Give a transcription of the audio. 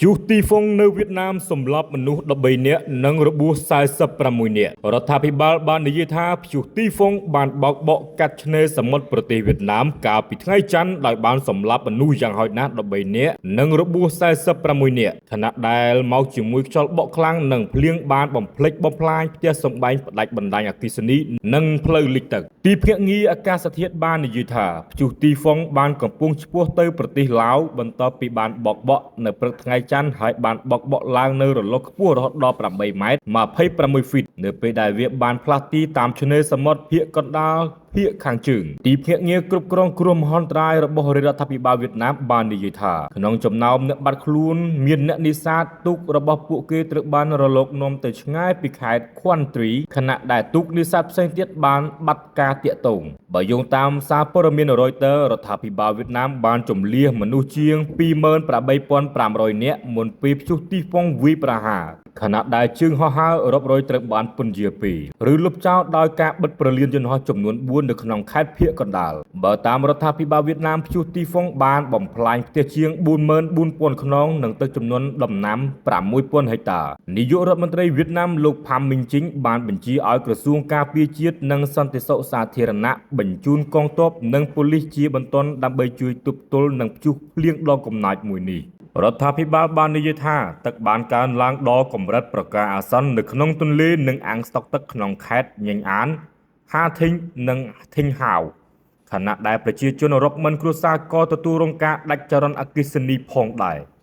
ព្យុះទីហ្វុងនៅវៀតណាមសម្លាប់មនុស្ស13នាក់និងរបួស46នាក់រដ្ឋាភិបាលបាននិយាយថាព្យុះទីហ្វុងបានបោកបក់កាត់ឆ្នេរសមុទ្រប្រទេសវៀតណាមកាលពីថ្ងៃច័ន្ទដោយបានសម្លាប់មនុស្សយ៉ាងហោចណាស់13នាក់និងរបួស46នាក់ខណៈដែលមកជាមួយខ្យល់បក់ខ្លាំងនិងភ្លៀងបានបំផ្លិចបំផ្លាញផ្ទះសម្បែងផ្ដាច់បណ្ដាញអគ្គិសនីនិងផ្លូវលិចទឹកទីភ្នាក់ងារអាកាសធាតុបាននិយាយថាព្យុះទីហ្វុងបានកំពុងឆ្ពោះទៅប្រទេសឡាវបន្ទាប់ពីបានបោកបក់នៅព្រឹកថ្ងៃច័ន្ទហើយបានបោកបក់ឡើងនៅរលកខ្ពស់រហូតដល់8ម៉ែត្រ26ហ្វីតនៅពេលដែលវាបានផ្លាស់ទីតាមឆ្នេរសមុទ្រភាគកណ្ដាលភាគខាងជើងទីភ្នាក់ងារគ្រប់គ្រងគ្រោះមហន្តរាយរបស់រាជរដ្ឋាភិបាលវៀតណាមបាននិយាយថាក្នុងចំណោមអ្នកបាត់ខ្លួនមានអ្នកនេសាទទូករបស់ពួកគេត្រូវបានរលកនាំទៅឆ្ងាយពីខេត្តខ្វាន់ទ្រីខណៈដែលទូកនេសាទផ្សេងទៀតបានបាត់ការទាក់ទងបើយោងតាមសារព័ត៌មាន Reuters រដ្ឋាភិបាលវៀតណាមបានជម្លៀសមនុស្សជាង28,500នាក់មុនពេលព្យុះទីហ្វុងវាយប្រហារខណៈដែលជើងហោះហើររាប់រយត្រូវបានពន្យាពេលឬលុបចោលដោយការបិទព្រលានយន្តហោះចំនួន4នៅក្នុងខេត្តភាគកណ្ដាលបើតាមរដ្ឋាភិបាលវៀតណាមព្យុះទីហ្វុងបានបំផ្លាញផ្ទះជាង44,000ខ្នងនិងទឹកចំនួនដំណាំ6,000ហិកតានាយករដ្ឋមន្ត្រីវៀតណាមលោកផាំមីងជីងបានបញ្ជាឲ្យក្រសួងការពារជាតិនិងសន្តិសុខសាធារណៈបញ្ជូនកងទ័ពនិងប៉ូលីសជាបន្ទាន់ដើម្បីជួយទប់ទល់នឹងព្យុះភ្លៀងដ៏កំណាចមួយនេះរដ្ឋាភិបាលបាននិយាយថាទឹកបានកើនឡើងដល់កម្រិតប្រការអាសន្ននៅក្នុងទន្លេនិងអាងស្តុកទឹកក្នុងខេត្តញ៉េងអាន ហាធីងនិងធីងហាវខណៈដែលប្រជាជនរាប់ម៉ឺនគ្រួសារក៏ទទួលរងការដាច់ចរន្តអគ្គិសនីផងដែរ។